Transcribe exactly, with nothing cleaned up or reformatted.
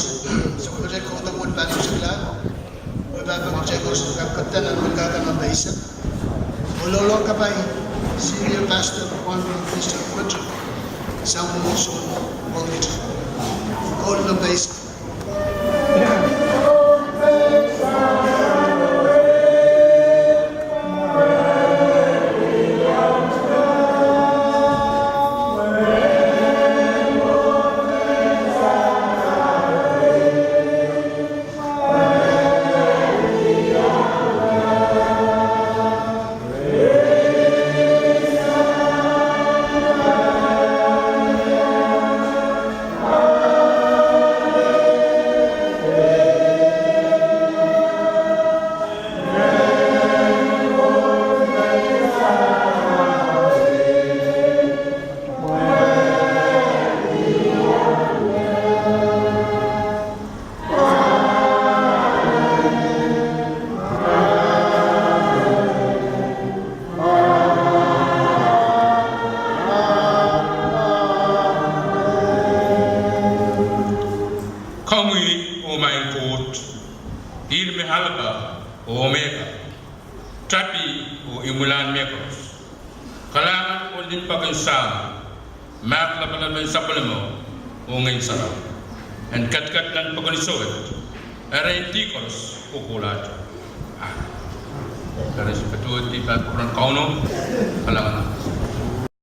Sapwellimatail Koht en mwohn pahn usekla, oh pahn pekitail koaros en kak kepda nan pil kahka nan peisek. Oh loalokaiong kapai Senior Pastor Reverend Mister Frederick, sang mwomwohdiso, mwomwohdiso. Koht nan peisek. Komwi, oh maing Koht, pil me Alpa oh Omega, tapi oh imwilahn mehkoaros. Kalahngan oh limpoak en Sahm, Maing Lapalap en Sapwellime oh Ngehn Sarawi, en ketiket nan pokon sowet, erein dih koaros kohkohlahte. Ah. Kalahngan.